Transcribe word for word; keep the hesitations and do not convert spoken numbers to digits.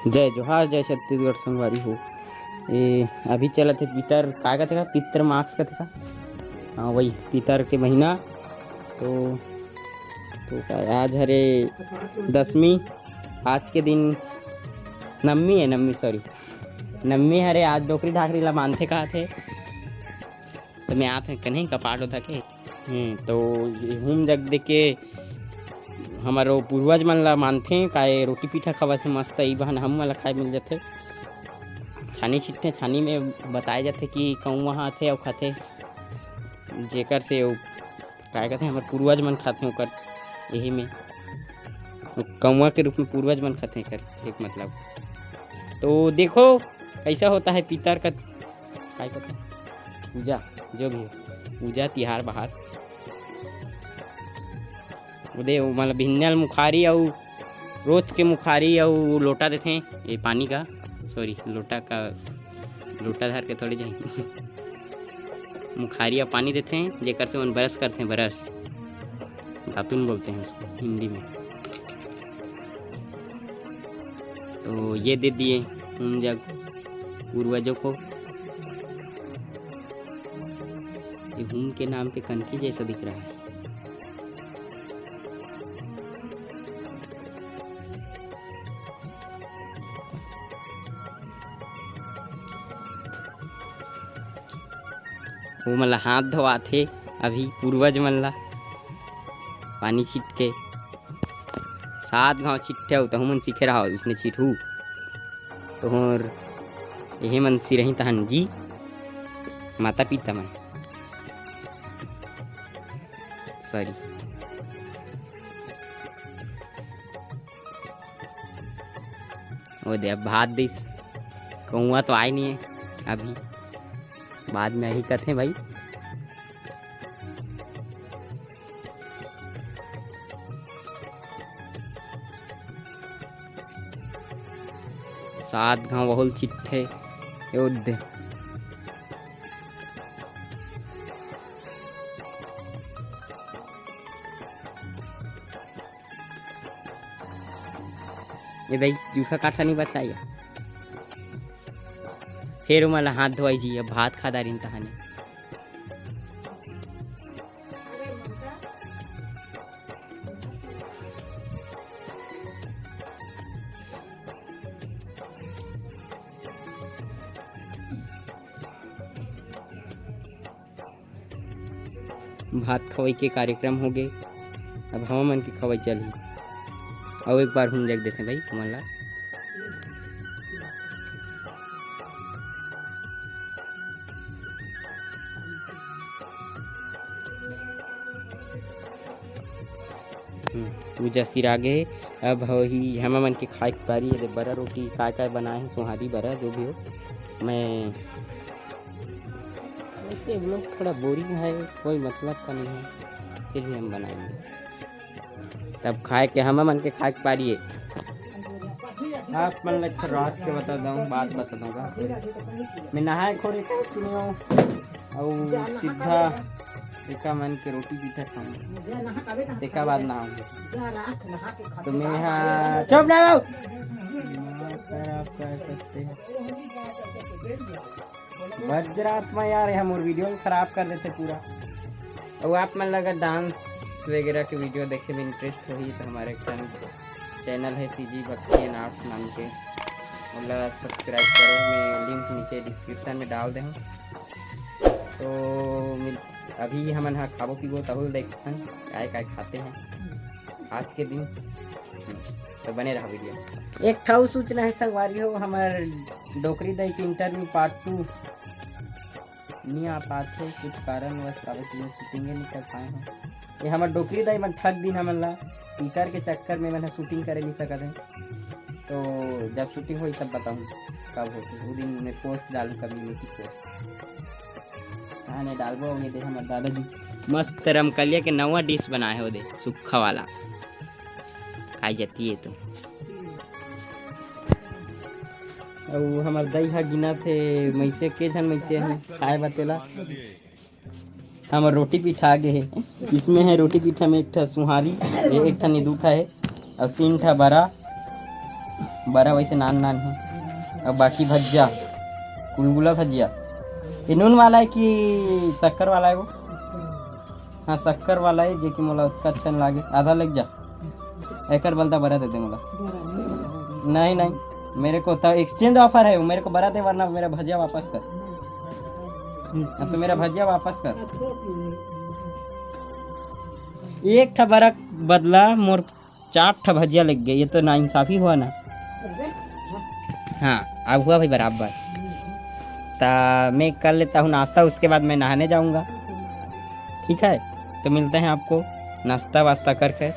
जय जोहार, जय छत्तीसगढ़ संगवारी हो। ए, अभी चलत हे पितर, का कथे का? पितर मास कथे का? हाँ, वही पितर के महीना। तो, तो का, आज हरे दसवीं, आज के दिन नवमी है, नवमी, सॉरी, नवमी हरे। आज डोकरी ढाकरी ला मानथे का थे, तो मैं आत हूँ कन्हे कपाट उठा के। हम्म, तो ये हूम जग दे के हमर वो पूर्वज मन ला मानथे, काय रोटी पीठा खवत हे मस्त, ई बहाने हम मन ला खाए मिल जथे। छानी छिट्टे, छानी में बताए जाथे कि कौआ ह आथे अउ खाथे, जेकर से वो काय कहथे, हमर पूर्वज मन खाथे ओकर, यही में कौआ के रूप में पूर्वज मन खाथे एकर, एक मतलब। तो देखो कैसा होता है पितर का, काय कहथे, पूजा, जो भी हो, पूजा तिहार बहार। ओदे, मतलब, भिन्नल मुखारी अउ रोज के मुखारी अउ लोटा देथे, ये पानी का, सॉरी, लोटा का, लोटा धर के थोड़ी जाही। मुखारी अउ पानी देथे, जेकर से मन ब्रश करथे, ब्रश, दातुन बोलते हैं उसको हिंदी में। तो ये दे दिए उन जग पूर्वजों को। ये हूम के नाम पे कनकी जैसा दिख रहा है। वो मन ला हाथ धोवाथे अभी पूर्वज मन ला पानी छिट के। सात घाव छिट्टे हो, तहु मन सीखे रहो, इसने छिटहू। तोहर एहे मन सिरही तहन जी, माता पिता मन। सॉरी। ओ दे, अब भात दिस। कौआ तो आए नहीं है अभी, बाद में यही कथे भाई। सात घाव बहुल छिट्टे, ए ओ दे। ए दाई, जूठा काठा नहीं बचाया। फेर ओमन ला हाथ धोवाई जी, अब भात खा डारिन तहाने। भात खवई के कार्यक्रम हो गे। अब हमन के खवई चलही। अउ एक बार हम देख देथे भाई हमन ला। हम्म, पूजा सिरा गे हे। अब होही हमन के खाए के पारी। ये दे बरा रोटी काय काय बनाए हे, सुहारी बरा जो भी हो। मैं वैसे vlog थोड़ा boring है, कोई मतलब का नहीं है, फिर भी हम बनाएंगे। तब खाए के, हम मन के खाए के पारी है। आप मन ल एक ठो राज के बता दऊं, बात बता दऊं का। मैं नहाए खोरे के चुनियो, अउ सीधा एका मन के रोटी पीठा खाऊं, तेका बाद नहाऊं। तो मैं हा, चुप ना बाबू। मार कर आप कह सकते हैं। बज्रात्मा यार, ये मोर video ल खराब कर देथे पूरा। अउ आप मन ल अगर dance वगैरह के video देखे में interest होही, तो हमारे एक ठन channel है C G Bhakti and Arts नाम के, ओला subscribe करो, मैं link नीचे description में डाल दे हूँ। तो मिल-, अभी हमन हा खाबो पीबो, तहु ल देखथन काय काय खाते हैं आज के दिन। तो बने रहा video। एक ठा अउ सूचना है संगवारी हो, हमर डोकरी दाई के interview part two नहीं आ पात है, कुछ कारणवश काबर कि मैं shooting नहीं कर पाए हूँ। ये हमर डोकरी दाई मन ठग दिन हमन ला, पितर के चक्कर में मन ह shooting करे नहीं सकत है। तो जब shooting होई तब बताऊँ कब होती, वो दिन मैं post डालूँ, community post। हाँ, नहीं डालबो, ये दे हमर दादाजी मस्त रमकलिया के नवा dish बनाए हो दे, सुक्खा वाला। खाई जाती है तो। अउ हमर दई ह गिनत हे, मइसे के झन मइसे हे, खाए बर तेला। हमर रोटी पीठा आगे हे, इसमें है रोटी पीठा में एक ठा सुहारी, ए-, एक ठा नी दू ठा है, अउ तीन ठा बरा, बरा वैसे नान नान हे। अब बाकी भजिया, गुलगुला भजिया, ये नून वाला है कि शक्कर वाला है वो? हाँ, शक्कर वाला है, जे कि मोला उतना अच्छा नहीं लागे। आधा लेग जा, एकर बलता बरा दे दे मोला। नहीं नहीं, मेरे को तो एक्सचेंज ऑफर है, मेरे को बरा दे, वरना मेरा भजिया वापस कर। हाँ, तो मेरा भजिया वापस कर। एक ठा बरा बदला मोर चार ठा भजिया लग गए, ये तो नाइंसाफी हुआ ना। हाँ, अब हुआ भाई बराबर। ता मैं कर लेता हूँ नाश्ता, उसके बाद मैं नहाने जाऊँगा। ठीक है, तो मिलते हैं आपको नाश्ता वास्ता करके।